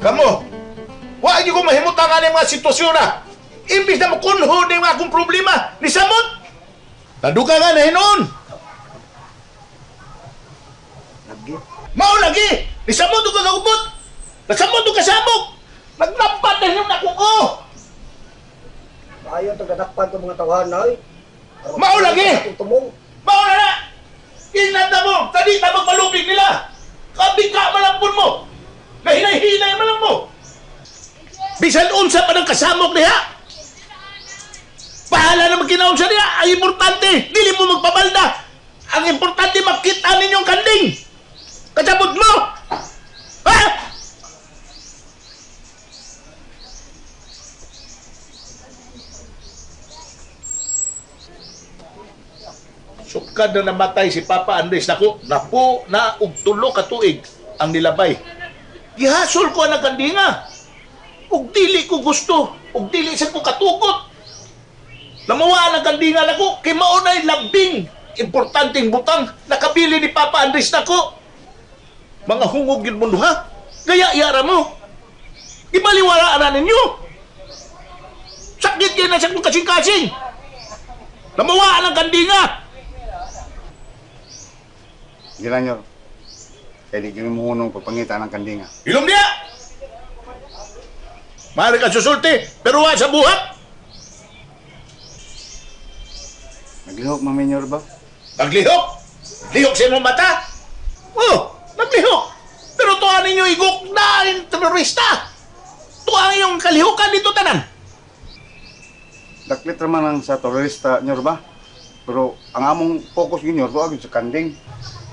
Kamo, wa gyud ko mahimutang ani mga sitwasyon na. Imbis na mokunho ni mga akong problema, ni samot. Taduka nga na hinuon. Lagi. Mao lagi, ni samot og kagubot. Nasamot og kasabok. Naglampat na hinuon akong oh. Maayon tong dadakpan tong mga tawhan na oy. Mao lagi! Atong tumong. Mao na na. Ingnan na mo, tadi na magmalupig nila. Kabika malampon mo. Nahinay-hinay man lang mo. Bisan unsa pa ng kasamok niya. Bahala na magkinaon sa niya. Ang importante, dili mo magpabalda. Ang importante, makita ninyong kanding. Kasabot mo! Ha? Sukad na namatay si Papa Andres nako, napo na og tulo ka tuig ang nilabay. Gihasol ko ang kandinga. Ug dili ko gusto, ug dili sa ko katugot. Namuha ang kandinga nako kay mao nay labing importanteng butang nakabili ni Papa Andres nako. Mga hungog yun mundo ha. Gaya yara mo. Ibaliwala na ninyo. Sakit kayo na sa kong kasing-kasing. Namuha ang kandinga. Sige lang, Nyor. Kaya di kami muhunong pagpangita ng kandinga. Ilong niya! Maaari ka susulti, pero wa sa buhat. Naglihok, mami, Nyor ba? Naglihok! Lihok sa imong mata! Oh, naglihok! Pero tuwa ninyo igok na ang terorista! Tuwa ang iyong kalihukan dito tanan! Daklit raman ang sa terorista, Nyor ba? Pero ang among focus yun, Nyor, ba, sa kanding.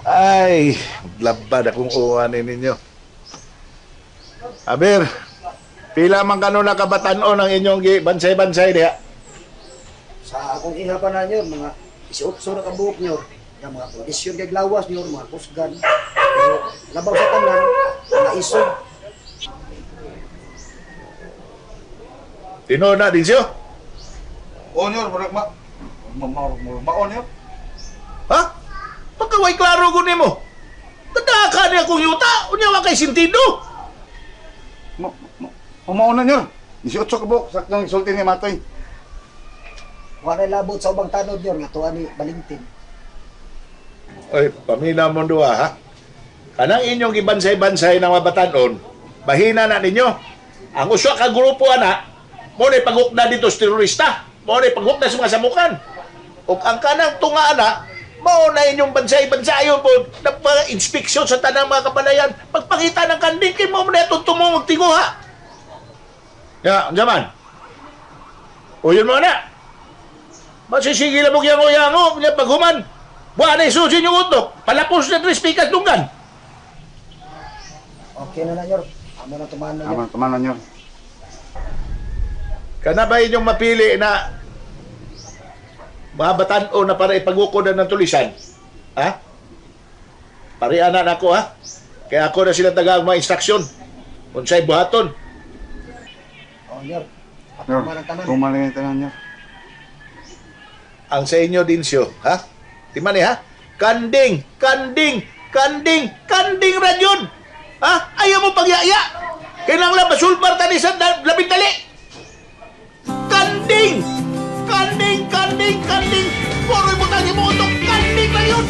Ay, labad akong uwanin ninyo. Aber, pila man kano na kabatanon ang inyong bansay-bansay diha? Sa akong iha pa na nyor, mga 18 na kabuok nyor. Yung mga kondisyon kay lawas nyor, mga kusgan. Pero labaw sa tanan, mga isog. Tinuod na din siyo. O, Nyor, murag ma... Mao, Nyor. Ha? Pagkaway klaro ko nimo. Tanda ka niya kung yuta, unya wa kay sintido. Mao na, Nyor. 18 ka buok, saktong sulti ni Matoy. Wala labot sa ubang tanod nyor nga tuwa ni Balintin. Oy, pamina mo duha ha. Kanang inyong gibansay-bansay ng mga batanon, bahina na ninyo. Ang usa ka grupo ana, mo na paghukna dito sa terorista, mo na paghukna sa mga samukan. Ug ang kanang tunga ana, mao na inyong bansay-bansayon po na inspeksyon sa tanang mga kabalayan. Pagpakita ng kanding kay mo na itong tumong tinguha. Ya, unsa man? O yun mo na. Masisigil mo yango-yango, nya paghuman. Buwan na isusin yung utok. Palapos na tres pikas dunggan. Okay na na nyor. Amo na tumahan na nyor. Tama, tama na, Nyor. Kana ba inyong mapili na mga batan-o na para ipagukod na ng tulisan? Ha? Pariana na ako ha? Kaya ako na sila taga ang mga instruksyon. Unsay buhaton. Oh nyor. Nyor, Tumahan ang tanan. tuman lang yung tanan, Nyor. Ang sa inyo din siyo, ha? Timan eh, ha? Kanding, kanding, kanding, kanding ra yun! Ha? Ayaw mo pagyaya! Kailangan lang masulbar tani sa labing dali! Kanding! Kanding, kanding, kanding! Puro ibutang mo utok, kanding ra yun!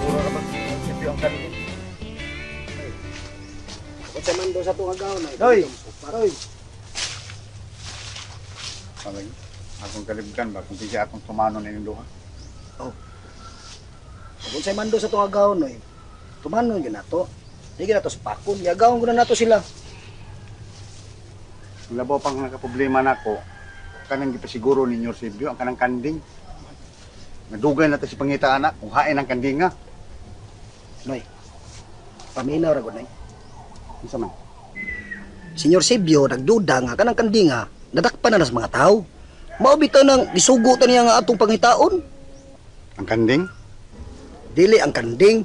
Puro ra ba? Sipyo ang kanding. Unsa man do sa tunga gaon ay. Oy. Oy. Sabi, akong kalibgan ba, kung siya akong tumano na inyong duha. Kung unsay man do sa tunga gaon oy. Tumanon gyud nato. Di gyud nato spakon, yagaon gud na nato sila. Ang labaw pang nakaproblema nako, kanang gipasiguro ni Nyor Silvio, ang kanang kanding. Nadugay na ta si pangita anak, kung hain ang kanding nga. Noy. Paminaw ra gud nay. Unsa man? Senyor Sebio nagduda nga kanang kandinga nadakpan na nas mga tao. Mao bitaw nang gisugo ta niya nga atong pangitaon. Ang kanding? Dili ang kanding.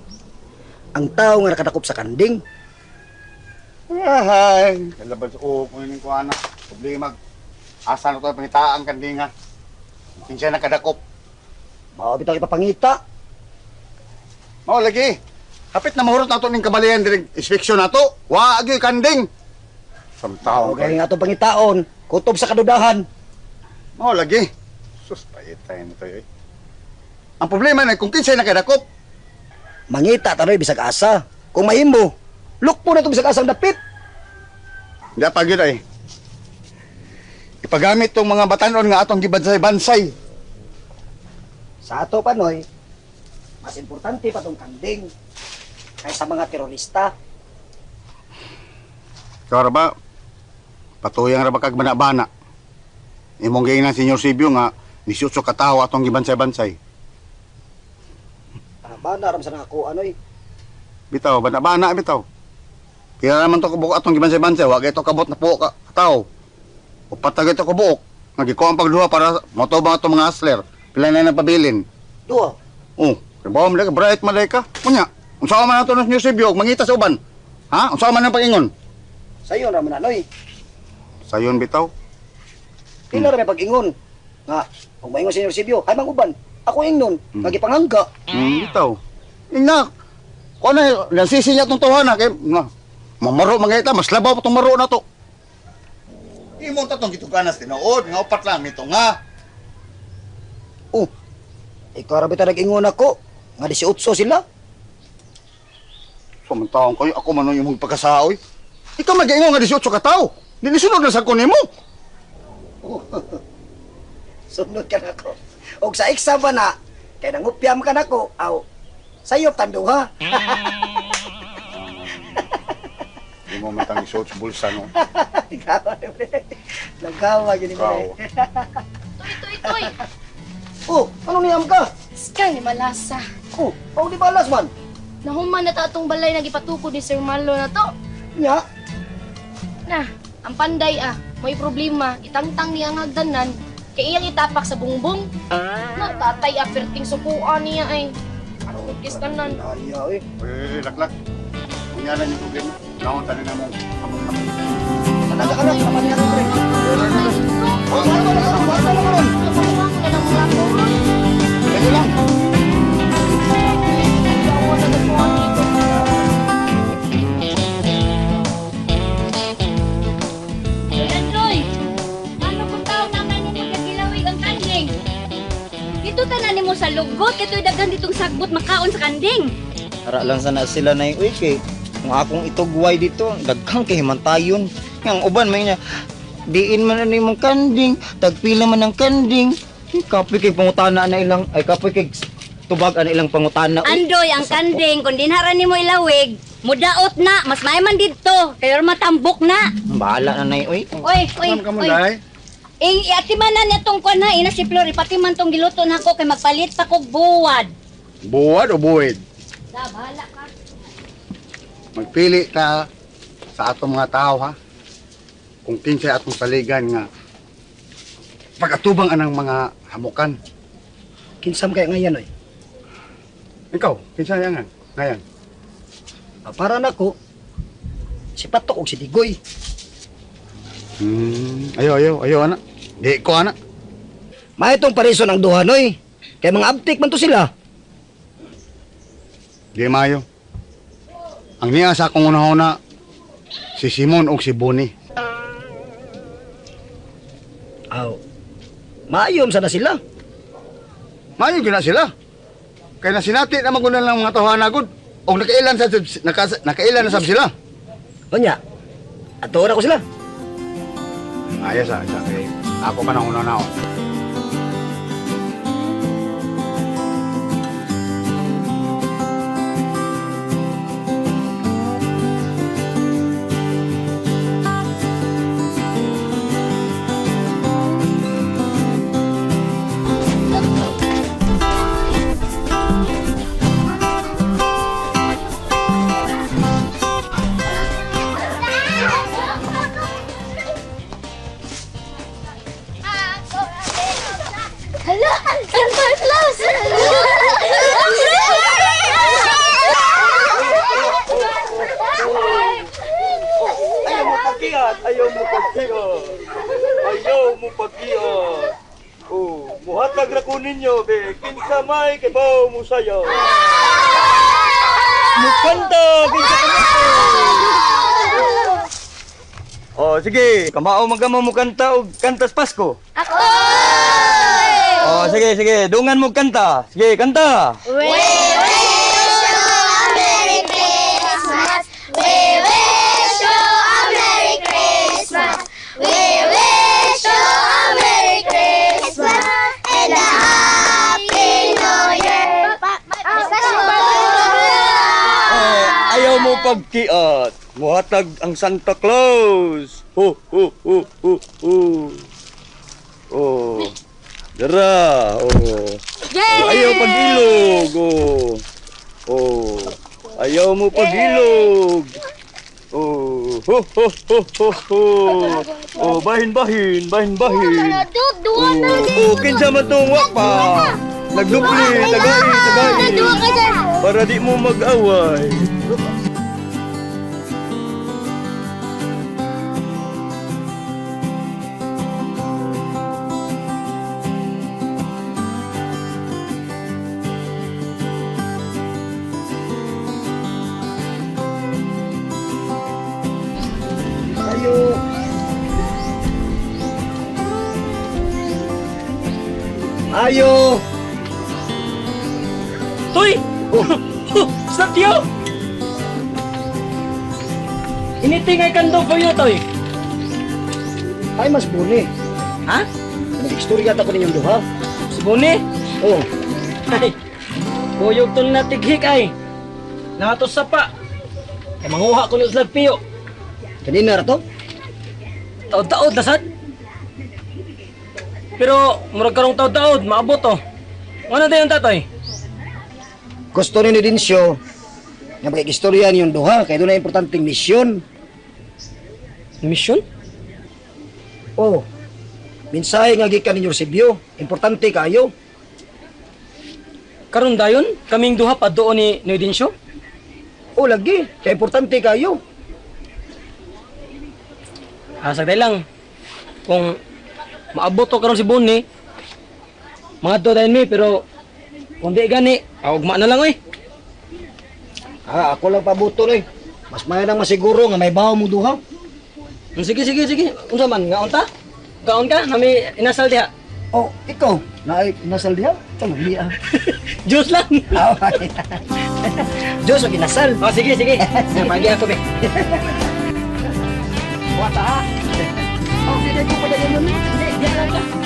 Ang tao nga nakadakop sa kanding. Ay, kalabas o kung ko anak. Problema. Asa na to pangita ang kanding ha? Kinsa nakadakop. Mao bitaw ipapangita. Mao lagi. Hapit na mahurot nato ning kabalayan diri inspection nato. Wa gyud kanding. Samtaon Okay nga atong pangitaon, kutob sa kadudahan. Mao lagi. Sus, pahitay na tayo eh. Ang problema na kung kinsay nakadakop. Mangita tanoy bisag asa. Kung mahimo, lukpo na to bisag asang dapit. Hindi pa gyud ay. Ipagamit tong mga batanon nga atong gibansay-bansay. Sa ato pa noy, mas importante pa tong kanding kaysa mga terorista. Ikaw ra ba? Patuyang ra ba kag bana-bana? Imong giingnan Senyor Sibyo nga 18 ka tawo atong gibansay-bansay. Ah, bana ram sa nako anoy. Bitaw, bana-bana bitaw. Pila naman to kabuok atong gibansay-bansay, wa kay to kabot na puok ka tawo. Upat na to kabuok. Nga gikuha ang pagduha para motobang atong mga hustler. Pila na nang pabilin. Duha. Oh, trabaho mo ka, bright malay ka. Unya, unsa man ato ng Sibyo, mangita sa uban. Ha? Unsa man ang pag-ingon? Sayo ra man anoy. Sayon bitaw. Pila ra may pag-ingon. Nga, kung maingon Senyor Sibyo, ay mang uban. Ako ingnon, nga gipanghangga. Bitaw. Ingna. Kuan na nasisi niya tong tawhana kay na, mamaro mga ita, mas labaw pa tong maro na to. Imo ta tong gituganas tinuod nga upat lang mito nga. Oh, ikaw ra bitaw nag-ingon ako. Nga 18 sila. Sumantawon kayo, ako man ang imong pagkasaoy. Ikaw mag-ingon nga 18 ka tawo. Dili sunod na sa kunin mo. Sunod ka nako. Og sa exam ba na, kay nangupyam ka nako, aw, sayop tanduha. Di mo man tang isuot sa bulsa no. Nagawa ni pre. Nagawa gini Ikaw. pre. Toy, toy, toy! Oh, ano niyam ka? Skang ni malasa. Oh, oh di balas man. Nahuman na ta atong balay nga gipatukod ni Sir Marlo na to. Nya, Na, ang panday ah, may problema. Itangtang niya ang hagdanan kay iyang itapak sa bungbong. Na, tatay ah, perting sukuan niya ay. Aron kis tanan. Ay, eh. Uy, laklak. Unya na yung problema. Naon tanin na mo. Talaga ka na, naman niya pre. Oh, ano na karon? Ano na karon? Pakuha mo na lang mga ko. Lagi lang. Yawa na nagkuha dito. Uy, Androy! Ano kung tao na kayo pagkakilawig ang kanding? Dito tanan nimo sa lugot, katoy daghan ditong sagbot makaon sa kanding. Ara lang sana sila na uy kay kung akong itugway dito, daghang kay himantayon. Nga ang uban may niya, diin man ano imong kanding, tagpila man ang kanding. Eh, kapoy kay pangutana na ilang, ay kapoy kay tubag ana ilang pangutana. Uy. Andoy, ang kanding, kung dinhara nimo ilawig, mudaot na, mas may man didto, kayo matambok na. Bahala na nay uy. Oy, oy, Ma'am, kamo oy. day. Eh, atiman na niya tong kuan ha, ina si Flor, ipatiman tong giluto nako kay magpalit pa kog buwad. Buwad o buwid? Da, bahala ka. Magpili ta sa atong mga tao ha. Kung kinsay atong saligan nga pag-atubang anang mga hamukan. Kinsam kay ngayon oy. Ikaw, kinsay angan? Ngayon. Ah, para nako, si Patok og si Digoy. Ayo, ayo, ayo ana. Di ko ana. Maitong parison ang duha noy. Kay mga abtik man to sila. Di mayo. Ang niya sa akong unahuna si Simon og si Boni. Aw. Maayom sana sila. Mayo gyud na sila. Kay na sinati na magunan lang mga tawhana gud. Og nakailan sa nakailan na sab sila. Unya. Ato na ko sila. Ayos ah, isa kay ako pa nang una na ako. Hala! Santa Claus! Ayaw mo pagkiat, ayaw mo pagkiat. Ayaw mo pagkiat. Oh, muhatag ra ko ninyo be, kinsa may kay bawo mo sayo. Mo kanta, kinsa ka mo. Oh, sige, kamao man ka mo kanta og kantas Pasko. Ako! Oh, sige, sige, dungan mo kanta. Sige, kanta. We wish you a Merry Christmas. We wish you a Merry Christmas. We wish you a Merry Christmas and a Happy New Year. Oh, ayaw mo pagkiat. Muhatag ang Santa Claus. Ho, ho, ho, ho, ho. Oh. Dara. Oh. Ayaw pag-ilog. Oh. Oh. Ayaw mo pag-ilog. Oh. Ho, ho, ho, ho, ho. Oh, bahin, bahin, bahin, bahin. Oh, oh, kinsa man tong wa pa. Nagdubli, tagay, tagay. Para di mo mag-away. Ayo. Ayo. Toy! Oh. Stop you! Anything I can do for you, Toy. Ay, mas buni. Ha? Nag-istorya ta ko ninyong duha. Si Boni? Oh, Ay, kuyog tol na tighik ay. Nangatos sa pa. Ay, manguha ko ni Uslag Pio. kanina ra to. Taod-taod na sad. Pero, murag karong taod-taod, maabot oh. Ano dayon tatoy? Gusto ni Dinsyo nga makikistorya niyong duha kay doon na importanteng misyon. Mission? Oh, mensahe nga gikan ninyo Eusebio, importante kayo. Karon dayon, kaming duha pa doon ni Nuidinsyo? Oh, lagi, kay importante kayo. Ah, sagday lang. Kung maabot to karon si Bonnie, mga do dayon mi, pero kung di gani, ugma na lang oy. Ah, ako lang pabuto eh. Mas may nang masiguro nga may bawo mong duha. Sige, sige, sige. Unsa man, ngaon ta? Gaon ka? Nami inasal diha. Oh, ikaw, naay inasal diha? Tama ah. Diyos lang. Ah, Diyos ang inasal. Oh, sige, sige. Pagi ako be. Wata ha. Oh, sige ko pa yun. Hindi, diha lang ka.